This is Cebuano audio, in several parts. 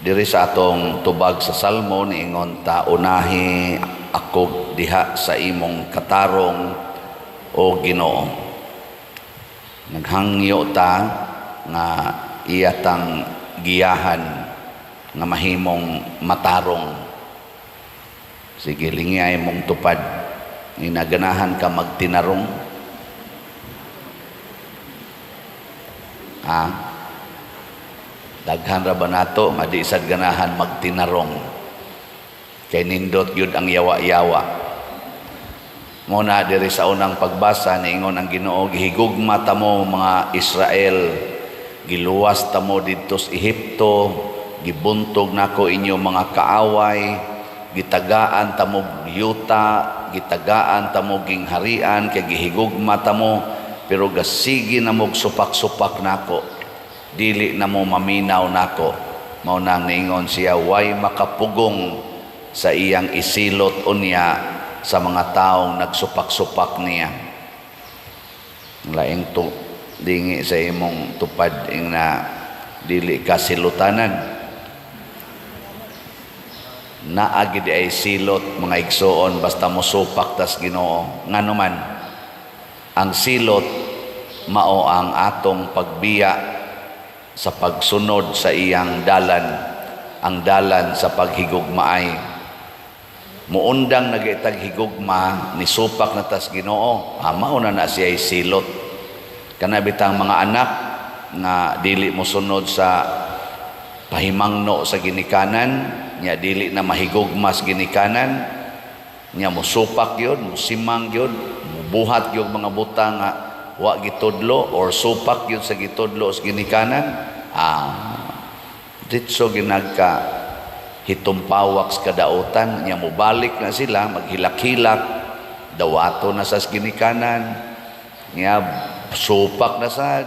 Diri sa atong tubag sa Salmo, niingon ta, "Unahi ako diha sa imong katarong, o Ginoo." Naghangyo ta nga iya tang giyahan nga mahimong matarong. Sige, lingi imong tupad. Inaganahan ka magtinarong? Ha? Daghan ra ba nato nga di sad ganahan magtinarong? Kay nindot gyud ang yawa-yawa. Mo na diri sa unang pagbasa, niingon ang Ginoo, "Gihigugma ta mo mga Israel, giluwas ta mo didto sa Ehipto, gibuntog nako inyo mga kaaway, gitagaan ta mo yuta, gitagaan ta mo gingharian kay gihigugma ta mo, pero gasigi na mo supak-supak nako, dili na mo maminaw nako." Mao nang niingon siya, way makapugong sa iyang isilot unya sa mga taong nagsupak-supak niya. Laing tu lingi sa imong tupad ing na dili ka silutanan. Naa gid ay silot, mga igsoon, basta mo supak tas Ginoo. Ngano man ang silot mao ang atong pagbiya sa pagsunod sa iyang dalan, ang dalan sa paghigugmaay. Muundang nagaitag higugma, ni supak na tas Ginoo, mao na na siya silot. Kana bitang mga anak nga dili mo sunod sa pahimangno sa ginikanan nya, dili na mahigugma sa ginikanan nya, musupak yun, musimang yun, mubuhat yun mga butang nga wa gitudlo or supak yun sa gitudlo sa ginikanan, ditso ginagka hitumpawak sa kadautan nya, mubalik na sila, maghilak-hilak, dawato na sa ginikanan nya, supak na sad,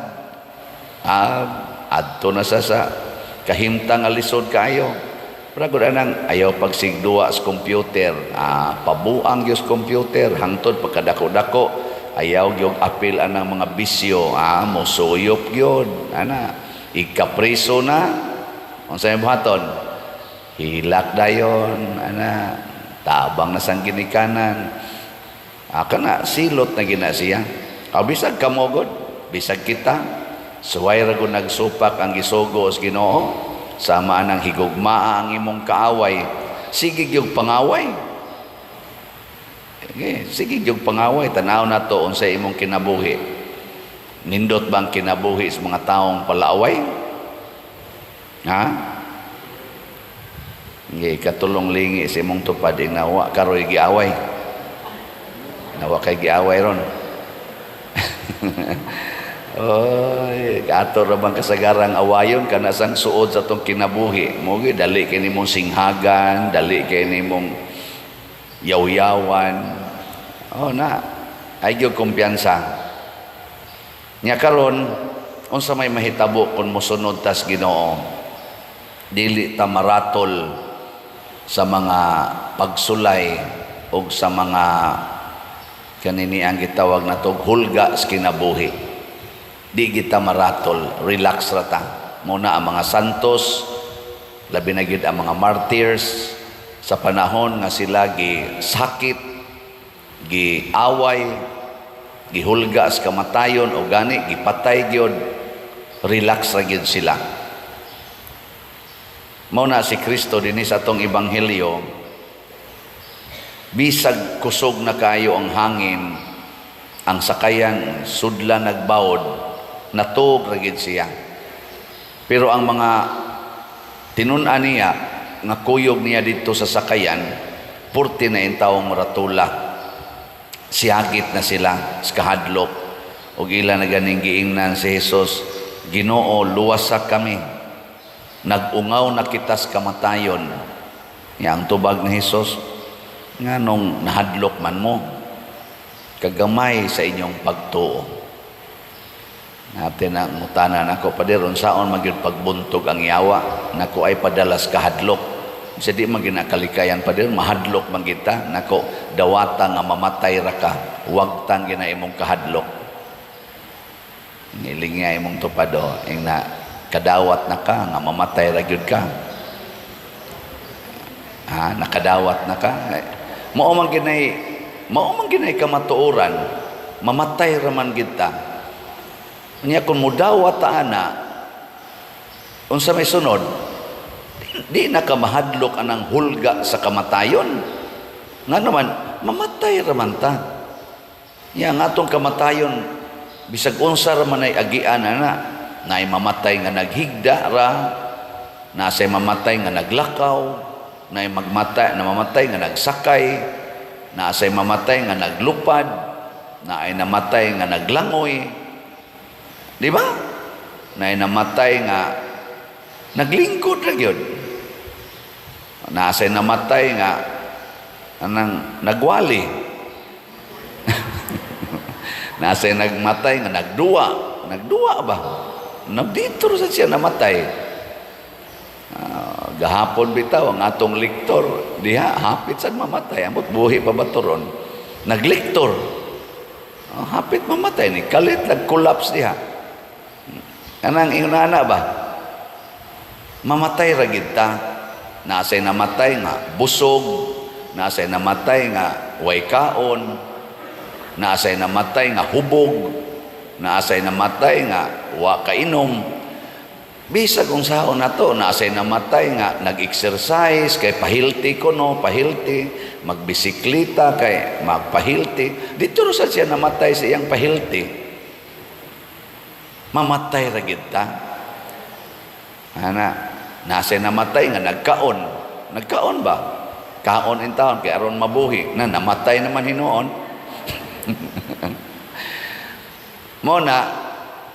adto na sa kahimtang nga lisod kaayo. Pero gud anang ayaw pagsigduwa sa computer, pabuang gyud sa computer hangtod pagkadako-dako, ayaw gyud apil anang mga bisyo, mosuyop gyud ana, ikapriso na, unsay buhaton? Hilak dayon ana, tabang na sang ginikanan. Kana silot na gina siya. Bisag kamo gud, bisag kita, suway ra gud nagsupak ang gisugo sa Ginoo, sama anang higugmaa ang imong kaaway. Sige gyud pangaway. Sige, sige gyud pangaway, tan-aw nato unsa imong kinabuhi. Nindot bang kinabuhi sa mga taong palaaway? Ha? Ngi katulong lingi sa imong tupad ing nawa karoy giaway. Nawa kay giaway ron. Oy, ato ra bang kasagarang awayon kana sang suod sa atong kinabuhi. Mo gi dali kay nimong singhagan, dali kay nimong yawyawan. Oh na, ay gyud kumpiyansa. Nya karon unsa may mahitabo kung mosunod tas Ginoo? Dili ta maratol sa mga pagsulay o sa mga kanini ang gitawag natog hulga sa kinabuhi. Di kita maratol, relax ra ta. Muna ang mga santos, labi na gyud ang mga martyrs, sa panahon nga sila gi sakit, gi away, gihulga sa kamatayon o gani gipatay gyud, relax ra gyud sila. Mao na si Kristo dinhi sa atong ebanghelyo, bisag kusog na kayo ang hangin, ang sakayan sudla nagbawod, natuog ra gyud siya. Pero ang mga tinun-an niya nga kuyog niya didto sa sakayan, purti na intawong ratula. Siyagit na sila sa kahadlok. Ug ila na ganing giingnan si Jesus, "Ginoo, luwasa kami. Nag-ungaw na kita sa kamatayon." Ya ang tubag ni Jesus, "Nganong nahadlok man mo? Kagamay sa inyong pagtuo." Natin na ngutana nako, "Pader, unsaon man gyud pagbuntog ang yawa? Nako ay padalas kahadlok." Sa di man ginakalikayan, pader, mahadlok man kita. Nako, dawata nga mamatay ra ka, wagtan gina imong kahadlok. Ngiling nga imong tupado ing na kadawat na ka nga mamatay ra gyud ka. Ha, nakadawat na ka. Mao man ginay kamatuoran, mamatay ra man gid ta. Nya kung mudawat ta ana, unsa may sunod? Di na ka mahadlok anang hulga sa kamatayon. Nga naman, mamatay ra man ta. Nya ang atong kamatayon, bisag unsa ra man ay agian ana, naay mamatay nga naghigda ra, nasay mamatay nga naglakaw, naay magmatay na mamatay nga nagsakay, naasay mamatay nga naglupad, naay namatay nga naglangoy. Di ba? Naay namatay nga naglingkod ra gyud. Naasay namatay nga anang nagwali. Naasay nagmatay nga nagduwa. Nagduwa ba? Nagdito sa siya namatay. Gahapon bitaw ang atong lektor diha hapit sad mamatay, amot buhi pa ba to ron, naglektor. Hapit mamatay ni kalit nag-collapse diha. Kanang ingon ana ba, mamatay ra gid ta. Nasay namatay nga busog, nasay namatay nga way kaon, nasay namatay nga hubog, nasay namatay nga wa kainom. Bisag kung saon na to, nasay namatay nga nag-exercise kay pahilti ko no, pahilti, magbisiklita kay magpahilti. Dito ro sa siya namatay sa iyang pahilti. Mamatay ra gid ta. Ana, nasay namatay nga nagkaon. Nagkaon ba? Kaon in taon kay aron mabuhi. Na namatay naman hinuon. Mo na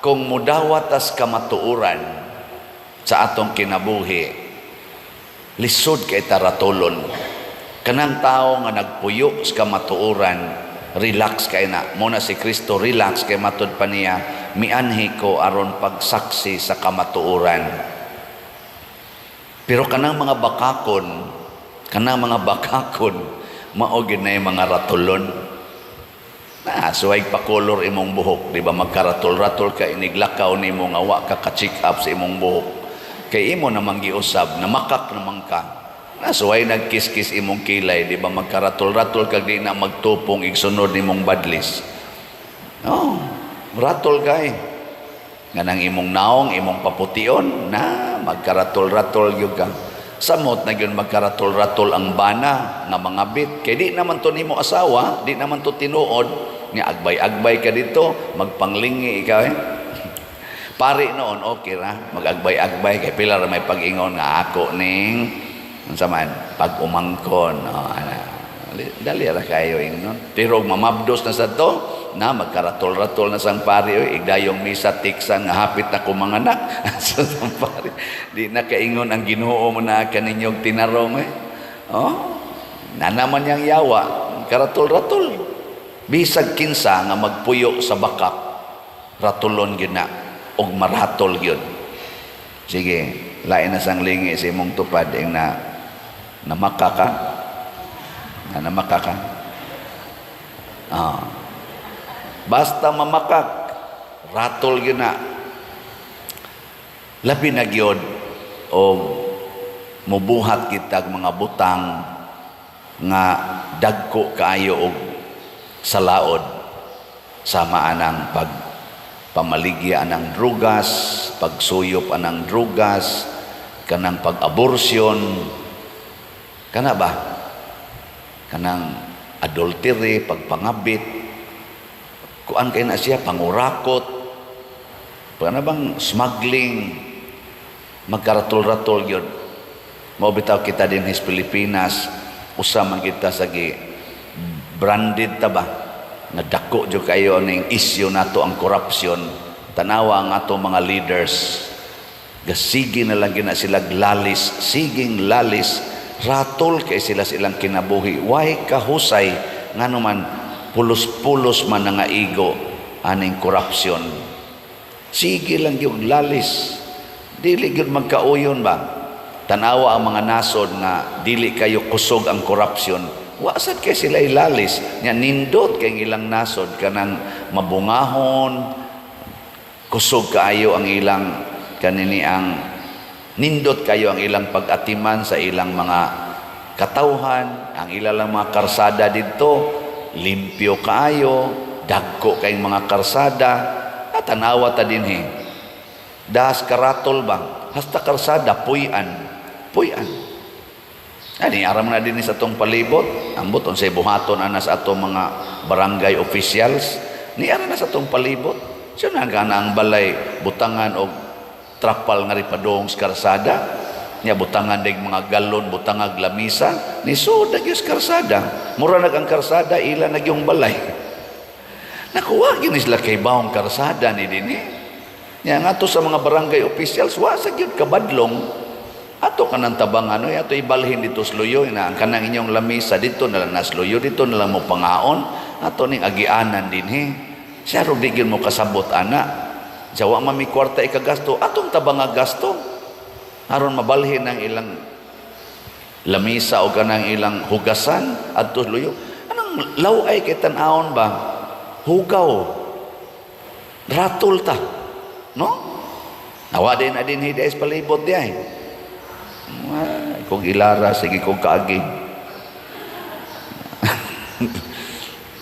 kung mudawat tas kamatuoran sa atong kinabuhi, lisod kay taratulon. Kanang tao nga nagpuyo sa kamatuoran, relax kay na. Mo na si Kristo relax kay matud pa niya, mianhi ko aron pagsaksi sa kamatuoran. Pero kanang mga bakakon, mao gid na mga ratulon. Na, suway pa-color imong buhok, di ba magkaratol-ratol ka iniglakaw nimo nga wa ka ka-check up sa imong buhok. Kay imo namang giusab, namakak naman ka. Na, suway nagkiskis imong kilay, di ba magkaratol-ratol kag di na magtupong igsunod nimong badlis. Oh, ratol kay. Nga nang imong naong, imong papution, na magkaratol-ratol gyud ka. Samot na gyud magkaratol-ratol ang bana nga mga bit. Kay di naman to nimo asawa, di naman to tinuod. Nga agbay-agbay ka dito, magpanglingi ikaw eh. Pari noon, okay ra, mag-agbay-agbay kay pila ra may pag-ingon nga ako ning unsa man pag-umangkon. Oh, ana. Dali ra kayo ingnon. Pero mamabdos na sa to, na magkaratol-ratol na sang pari oy, igdayong misa tiksan nga hapit na ko manganak. Sa sang pari, di na kaingon ang Ginoo mo na kaninyong tinarong eh. Oh, na naman yang yawa, karatol-ratol. Bisag kinsa nga magpuyo sa bakak, ratulon gyud na og maratol gyud. Sige, lain na sang lingi sa imong tupad ing na namaka ka. Na namaka ka. Ah. Basta mamakak, ratol gyud na. Labi na gyud og mubuhat kitag mga butang nga dagko kaayo og sa laod, sama anang pag pamaligya anang drugas, pagsuyop anang drugas, kanang pag-abortion, kana ba? Kanang adultery, pagpangabit, kuan kay na siya, pangurakot, kana bang smuggling, magkaratol-ratol yun. Mao bitaw kita din sa Pilipinas, usa man kita sa gi branded ta ba nga dako jud kayo ning issue nato ang corruption. Tanawa ang ato mga leaders, gasige na lang gina sila lalis, siging lalis, ratol kay sila sa ilang kinabuhi, way kahusay, ngano man pulos-pulos man nga igo aning corruption. Sige lang gyud lalis, dili gyud magkauyon ba. Tanawa ang mga nasod nga dili kayo kusog ang corruption, wa sad kay sila ilalis nya, nindot kay ilang nasod kanang mabungahon, kusog kaayo ang ilang kanini, ang nindot kayo ang ilang pag-atiman sa ilang mga katawhan, ang ila lang mga karsada didto limpyo kaayo, dagko kay mga karsada. Natanawa ta dinhi. Das karatol ba? Hasta karsada puy-an. Puy-an. Ani aram na dinhi sa atong palibot, ambot unsay buhaton ana sa atong mga barangay officials, ni ara na sa atong palibot. Siya na gana ang balay butangan og trapal nga ripadong sa karsada. Nya butangan dig mga galon, butangag lamisa, ni so nagyos karsada. Mura nag ang karsada ila nagyong balay. Nakuha gyud ni sila kay bawong karsada ni dinhi. Nya ngadto sa mga barangay officials, wa sa gyud kabadlong. Ato kanang tabangan, oy, ato ibalhin dito sa luyo na ang kanang inyong lamisa dito na lang nasluyo, dito na lang mo pangaon, ato ning agianan dinhi. Siya ro di gyud mo kasabot ana. Jawa man mi kwarta ikagasto, atong tabanga gasto aron mabalhin ang ilang lamisa o kanang ilang hugasan adto luyo. Anong law-ay kay tan-awon ba? Hugaw. Ratol ta. No? Nawa din na din hiday sa palibot di ay. Ay, kung ilara, sige kong kaagi.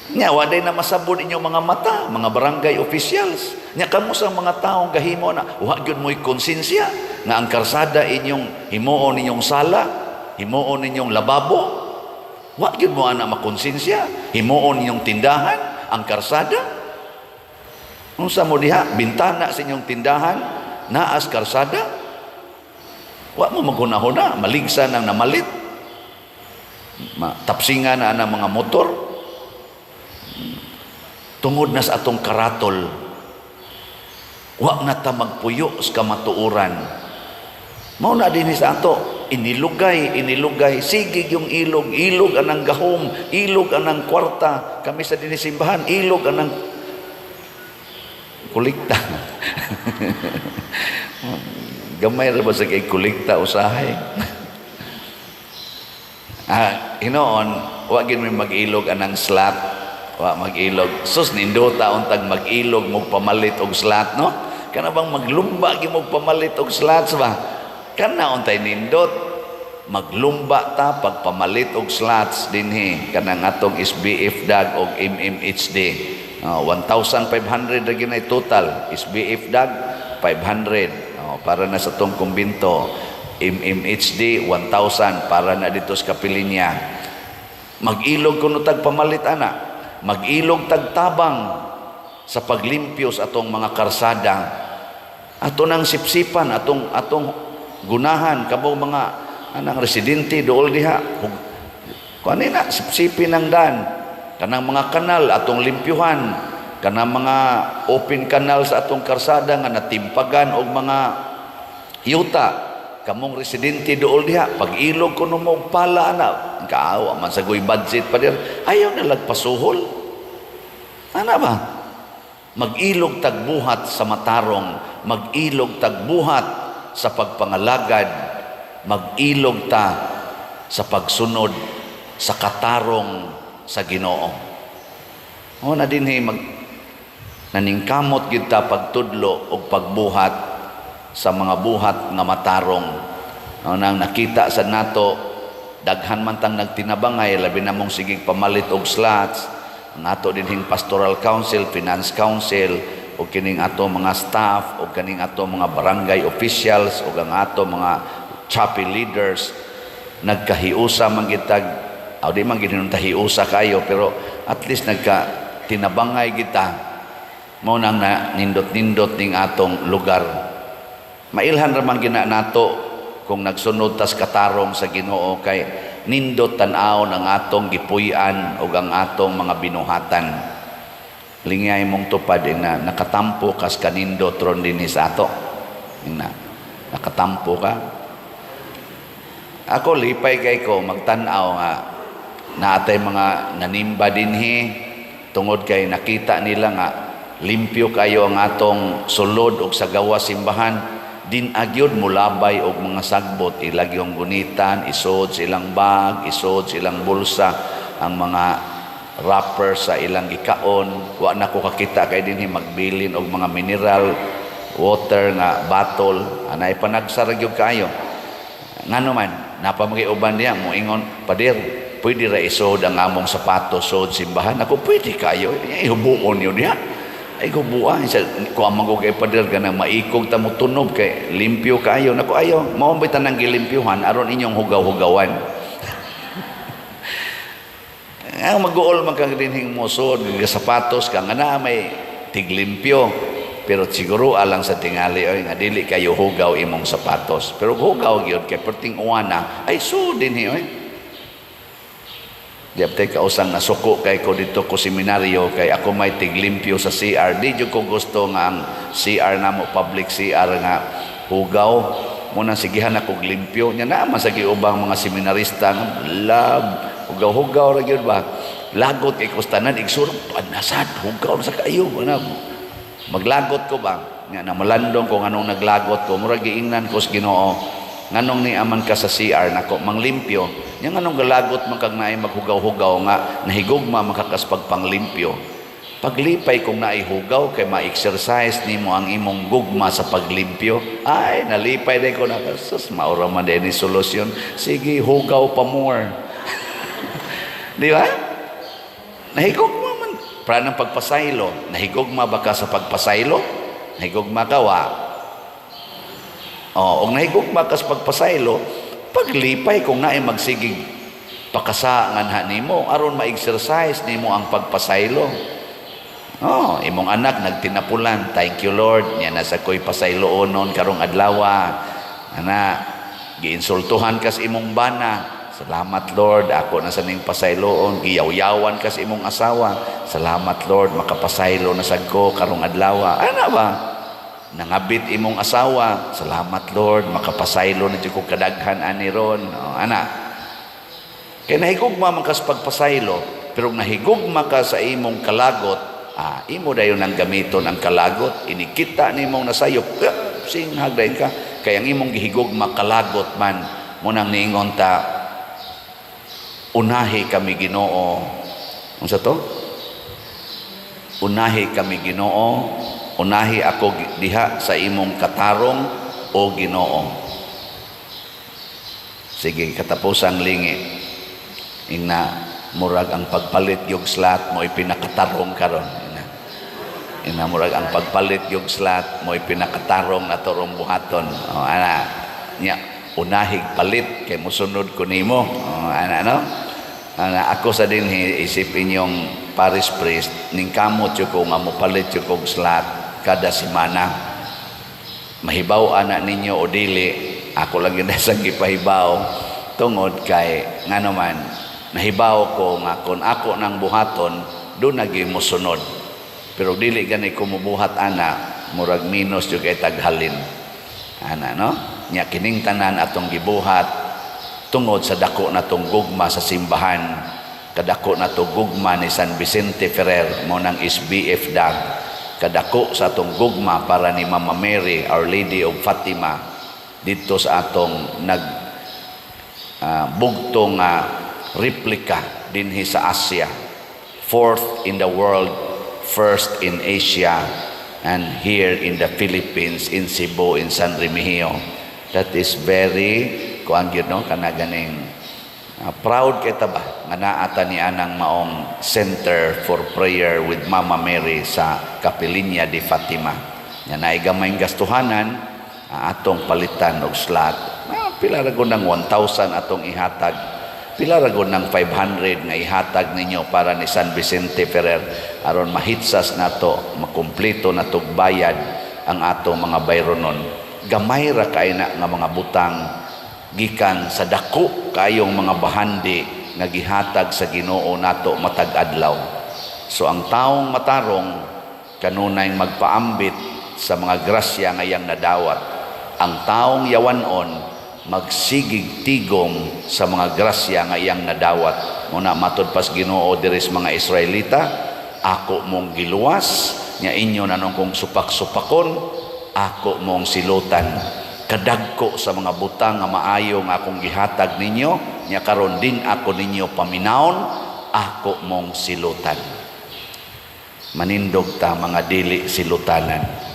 Nya, waday na masabod inyong mga mata, mga barangay officials. Nya, kamo sa mga taong gahimo na, wa gyud mo'y konsensya nga ang karsada inyong himuon ninyong sala, himuon ninyong lababo. Wa gyud mo ana makonsensya, himuon ninyong tindahan, ang karsada. Unsa mo diha, bintana sa inyong tindahan, naas karsada. Wa mo maghuna-huna, maligsa nang namalit. Tapsingan na ang mga motor. Tungod na sa atong karatol, wa na ta magpuyo sa kamatuoran. Mao na dinhi sa ato, inilugay, inilugay, sige yung ilog, ilog anang gahom, ilog anang kwarta, kami sa dinhi simbahan, ilog anang kolekta. Gamay ra ba sa kay kolekta usahay? Hinoon, wa gid may mag-ilog anang slot, wa mag-ilog. Sus, nindota untag mag-ilog mo pamalit og slot, no? Kana bang maglumba gyud mo pamalit og slots ba? Kana untay nindot maglumba ta pagpamalit og slots dinhi kanang atong SBF DAG og MMHD. 1,500 ra ginay total. SBF DAG 500, oh, para na sa atong kumbinto. MMHD 1,000 para na dito sa kapilinya. Mag-ilog kuno tag pamalit ana. Mag-ilog tag tabang sa paglimpyo sa atong mga karsada. Ato nang sipsipan, atong atong gunahan kamo mga anang residente dool diha. Kuan na sipsipin ang dan. Kanang mga kanal atong limpyuhan, kanang mga open canal sa atong karsada nga natimpagan og mga yuta, kamong residente dool diha, pag ilog kuno mo pala ana, kaawa man sa goy budget pa dir, ayaw na lagpasuhol ana ba. Mag-ilog tagbuhat sa matarong, mag-ilog tagbuhat sa pagpangalagad, mag-ilog ta sa pagsunod sa katarong sa Ginoo. O na dinhi mag naningkamot gyud ta pagtudlo og pagbuhat sa mga buhat nga matarong. O nang nakita sa nato, daghan man tang nagtinabangay, labi na mong sigig pamalit og slots, ang ato dinhing pastoral council, finance council, o kining ato mga staff, o kining ato mga barangay officials, o ang ato mga chapel leaders, nagkahiusa man gitag, o di man gid hiusa kayo, pero at least nagka tinabangay kita, mao nang na nindot-nindot ning atong lugar. Mailhan ra man gina nato kung nagsunod tas katarong sa Ginoo kay nindot tan-awon ang atong gipuy-an ug ang atong mga binuhatan. Lingay mong tupad na nakatampo kas kanindot ron dinhi sa ato. Na nakatampo ka. Ako lipay kay ko magtan-aw nga naatay mga nanimba dinhi tungod kay nakita nila nga limpyo kayo ang atong sulod og sa gawas simbahan, din agyod mulabay og mga sagbot, ilag yung gunitan, isod sa ilang bag, isod sa ilang bulsa ang mga wrapper sa ilang gikaon. Wa na ko kakita kay dinhi magbilin og mga mineral water nga bottle anay panagsara gyud kayo. Ngano man, naa pa man uban diha moingon, "Pader, pwede ra isuod ang among sapatos suod simbahan?" Ako, "Pwede kayo. Ihubuon yun diha." Ay, hubuan. Sa, kuha man ko kay pader, ganang maikog ta mo tunob kay limpyo kayo. Nako, ayo, mao ba tanang gilimpyuhan aron inyong hugaw-hugawan. Ang mag-uol man kang dinhing mosuod, sapatos ka, nga na may tiglimpyo. Pero siguro alang sa tingali, oy, nga dili kayo hugaw imong sapatos. Pero hugaw gyud kay perting uwana, ay so dinhi oy. Di abtay kausang nasuko kay ko dito ko seminaryo kay ako may tiglimpyo sa CR. Di jud ko gusto nga ang CR namo, public CR, nga hugaw muna sigihan ako limpyo nya. Naa man sa giubang mga seminarista nga love hugaw-hugaw ra gyud ba, lagot kay kustanan igsura panasad hugaw sa kayo ana. Maglagot ko ba nga na malandong ko nganong naglagot ko, murag giingnan ko sa Ginoo, "Nganong ni aman ka sa CR nako manglimpyo nya? Nganong galagot man kag naay maghugaw-hugaw nga nahigugma man ka kas pagpanglimpyo? Paglipay kung naay hugaw kay ma-exercise nimo ang imong gugma sa paglimpyo." Ay, nalipay din ko na, sus, maura man din ni solusyon. Sige, hugaw pa more. Di ba? Nahigugma man. Para ng pagpasaylo. Nahigugma ba ka sa pagpasaylo? Nahigugma ka, wa? O, og nahigugma ka sa pagpasaylo, paglipay kung naay magsigig pakasa nganha nimo aron ma-exercise nimo ang pagpasaylo. Oh, imong anak nagtinapulan, "Thank you, Lord." Nya nasa ko'y pasayloon noon karong adlaw. Ana, giinsultuhan ka sa imong bana. "Salamat, Lord, ako na sa ning pasayloon." Giyawyawan ka sa imong asawa. "Salamat, Lord, makapasaylo na sad ko karong adlaw." Ana ba? Nangabit imong asawa. "Salamat, Lord, makapasaylo na jud ko kadaghan ani ron." Oh, ana. Kay nahigugma man ka sa pagpasaylo, pero nahigugma ka sa imong kalagot, imo dayon ang gamiton ang kalagot, inikita nimong nasayop, singhag dayon ka. Kay ang imong gihigugma kalagot man, munang niingon ta, "Unahi kami, Ginoo." Unsa to? "Unahi kami, Ginoo, unahi ako diha sa imong katarong, o Ginoo." Sige, katapusang lingi. Ingna, murag ang pagpalit yung slot mo pinakatarong karon. Ina. Ina, murag ang pagpalit yung slot mo pinakatarong na torong buhaton. O, ana. Nya, unahig palit kay musunod ko nimo. O, ana no? Ana, ako sa dinhi isip inyong parish priest, ning kamot jud ko nga mopalit jud kog slot kada semana. Mahibaw ana ninyo o dili, ako lang gyud sa gipahibaw tungod kay ngano man nahibaw ko nga kung ako nang buhaton do nagi mosunod. Pero dili gani ko mobuhat ana, murag minus jud kay taghalin ana no. Nya kining tanan atong gibuhat tungod sa dako natong gugma sa simbahan, kadako nato gugma ni San Vicente Ferrer, mo nang SBF dag, kadako sa atong gugma para ni Mama Mary, Our Lady of Fatima, dito sa atong nag bugtong nga replica dinhi sa Asia, fourth in the world, first in Asia, and here in the Philippines, in Cebu, in San Remigio. That is very kuan gyud no, kana ganing proud kay ta ba nga naa ta ni anang maong Center for Prayer with Mama Mary sa Capelinia de Fatima. Nga naay gamayng gastuhanan, atong palitan og slot. Pila ra gud ng 1,000 atong ihatag, pila ra gud ng 500 nga ihatag ninyo para ni San Vicente Ferrer aron mahitsas nato, makumpleto nato bayad ang atong mga bayronon. Gamay ra kay na nga mga butang gikan sa dako kayong mga bahandi nga gihatag sa Ginoo nato matag adlaw. So ang taong matarong kanunay magpaambit sa mga grasya nga iyang nadawat. Ang taong yawanon magsigig tigom sa mga grasya nga iyang nadawat. Muna matud pas Ginoo diri sa mga Israelita, "Ako mong giluwas, nya inyo nanong kong supak-supakon, ako mong silutan. Kadagko sa mga butang nga maayo nga akong gihatag ninyo, nya karon din ako ninyo paminawon, ako mong silutan." Manindog ta mga dili silutanan.